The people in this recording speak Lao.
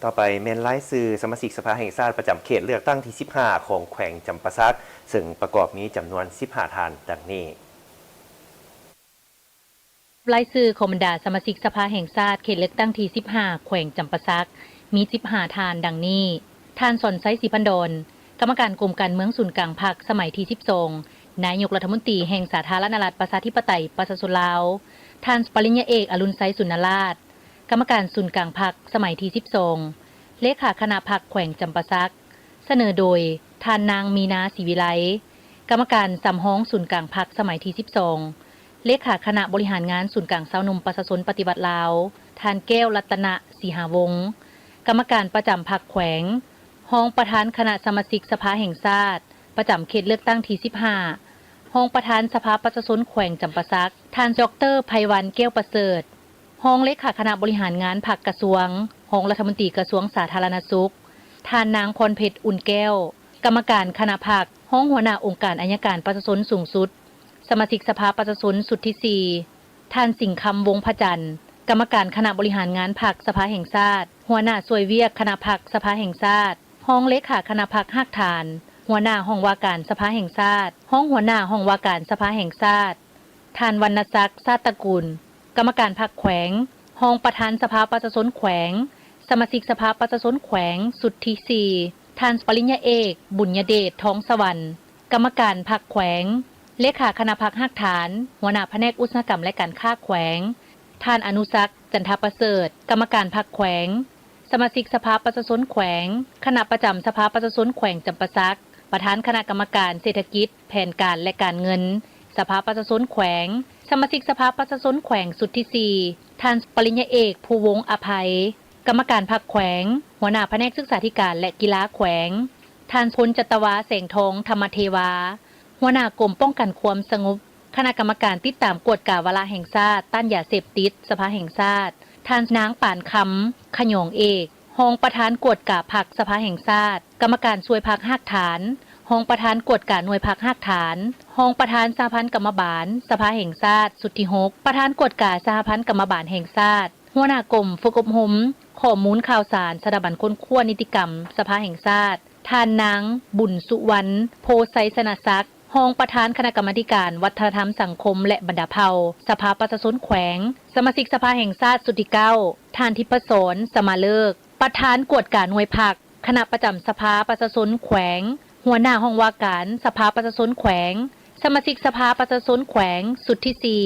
ຕໍ່ໄປແມ່ນລາຍຊື່ສະມາຊິກສະພາແຫ່ງຊາດປະຈຳເຂດເລືອກຕັ້ງທີສິບຫ້າ ຂອງແຂວງຈຳປາສັກ, ເຊິ່ງປະກອບມີຈຳນວນສິບຫ້າທ່ານ ດັ່ງນີ້. ລາຍຊື່ຂອງບັນດາສະມາຊິກສະພາແຫ່ງຊາດເຂດເລືອກຕັ້ງທີສິບຫ້າ ແຂວງຈຳປາສັກ ມີສິບຫ້າທ່ານ ດັ່ງນີ້: ທ່ານ ສອນໄຊ ສີພັນດອນ, ກຳມະການກົມການເມືອງສູນກາງພັກ ສະໄໝທີສິບສອງ, ນາຍົກລັດຖະມົນຕີແຫ່ງສາທາລະນະລັດ ປະຊາທິປະໄຕ ປະຊາຊົນລາວ, ທ່ານ ປະລິນຍາເອກ ອະລຸນໄຊ ສຸນນະລາດ, ກຳມະການສູນກາງພັກ ສະໄໝທີສິບສອງ, ເລຂາຄະນະພັກແຂວງຈຳປາສັກ, ສະເໜີໂດຍ ທ່ານນາງ ມີນາ ສີວິໄລ, ກຳມະການສຳຮອງສູນກາງພັກ ສະໄໝທີສິບສອງ, ເລຂາຄະນະບໍລິຫານງານສູນກາງຊາວໜຸ່ມປະຊາຊົນປະຕິວັດລາວ, ທ່ານ ແກ້ວ ລັດຕະນະ ສີຫາວົງ, ກຳມະການປະຈຳພັກແຂວງ, ຮອງປະທານຄະນະສະມາຊິກສະພາແຫ່ງຊາດ ປະຈຳເຂດເລືອກຕັ້ງທີສິບຫ້າ, ຮອງປະທານສະພາປະຊາຊົນແຂວງຈຳປາສັກ, ທ່ານ ດອກເຕີ ໄພວັນ ແກ້ວປະເສີດ, ຮອງເລຂາຄະນະບໍລິຫານງານພັກກະຊວງ, ຮອງລັດຖະມົນຕີກະຊວງສາທາລະນະສຸກ, ທ່ານນາງ ພອນເພັດ ອຸ່ນແກ້ວ, ກຳມະການຄະນະພັກ, ຮອງຫົວໜ້າອົງການໄອຍະການປະຊາຊົນສູງສຸດ, ສະມາຊິກສະພາປະຊາຊົນຊຸດທີສີ່, ທ່ານ ສິງຄຳ ວົງພະຈັນ, ກຳມະການຄະນະບໍລິຫານງານພັກສະພາແຫ່ງຊາດ, ຫົວໜ້າຊ່ວຍວຽກຄະນະພັກສະພາແຫ່ງຊາດ, ຮອງເລຂາຄະນະພັກຮາກຖານ, ຫົວໜ້າຫ້ອງວ່າການສະພາແຫ່ງຊາດ, ຮອງຫົວໜ້າຫ້ອງວ່າການສະພາແຫ່ງຊາດ, ທ່ານ ວັນນະສັກ ຊາດຕະກຸນ, ກຳມະການພັກແຂວງ, ຮອງປະທານສະພາປະຊາຊົນແຂວງ, ສະມາຊິກສະພາປະຊາຊົນແຂວງຊຸດທີສີ່, ທ່ານ ປະລິນຍາເອກ ບຸນຍະເດດ ທອງສະຫວັນ, ກຳມະການພັກແຂວງ, ເລຂາຄະນະພັກຮາກຖານ, ຫົວໜ້າພະແນກອຸດສາຫະກຳ ແລະ ການຄ້າແຂວງ, ທ່ານ ອະນຸສັກ ຈັນທະປະເສີດ, ກຳມະການພັກແຂວງ, ສະມາຊິກສະພາປະຊາຊົນແຂວງ, ຄະນະປະຈຳສະພາປະຊາຊົນແຂວງຈຳປາສັກ, ປະທານຄະນະກຳມະການເສດຖະກິດ, ແຜນການ ແລະ ການເງິນ, ສະພາປະຊາຊົນແຂວງ, ສະມາຊິກສະພາປະຊາຊົນແຂວງຊຸດທີສີ່, ທ່ານ ປະລິນຍາເອກ ພູວົງ ອະໄພ, ກຳມະການພັກແຂວງ, ຫົວໜ້າພະແນກສຶກສາທິການ ແລະ ກິລາແຂວງ, ທ່ານ ພົນຈັດຕະວາ ແສງທອງ ທຳມະເທວາ, ຫົວໜ້າກົມປ້ອງກັນຄວາມສະຫງົບ, ຄະນະກຳມະການຕິດຕາມກວດກາວາລະແຫ່ງຊາດຕ້ານຢາເສບຕິດ ສະພາແຫ່ງຊາດ, ທ່ານ ນາງ ປານຄຳ ຂະຫຍອງເອກ, ຮອງປະທານກວດກາພັກສະພາແຫ່ງຊາດ, ກຳມະການຊ່ວຍພັກຮາກຖານ, ຮອງປະທານກວດກາໜ່ວຍພັກຮາກຖານ, ຮອງປະທານສະຫະພັນກຳມະບານສະພາແຫ່ງຊາດຊຸດທີຫົກ, ປະທານກວດກາສະຫະພັນກຳມະບານແຫ່ງຊາດ, ຫົວໜ້າກົມຝຶກອົບຮົມຂໍ້ມູນຂ່າວສານສະຖາບັນຄົ້ນຄວ້ານິຕິກຳສະພາແຫ່ງຊາດ, ທ່ານນາງ ບຸນສຸວັນ ໂພໄຊຊະນະສັກ, ຮອງປະທານຄະນະກຳມາທິການວັດທະນະທຳສັງຄົມ ແລະ ບັນດາເຜົ່າ ສະພາປະຊາຊົນແຂວງ, ສະມາຊິກສະພາແຫ່ງຊາດຊຸດທີເກົ້າ, ທ່ານ ທິບພະສອນ ສະມາເລີກ, ປະທານກວດກາໜ່ວຍພັກ, ຄະນະປະຈຳສະພາປະຊາຊົນແຂວງ, ຫົວໜ້າຫ້ອງວ່າການສະພາປະຊາຊົນແຂວງ, ສະມາຊິກສະພາປະຊາຊົນແຂວງຊຸດທີສີ່,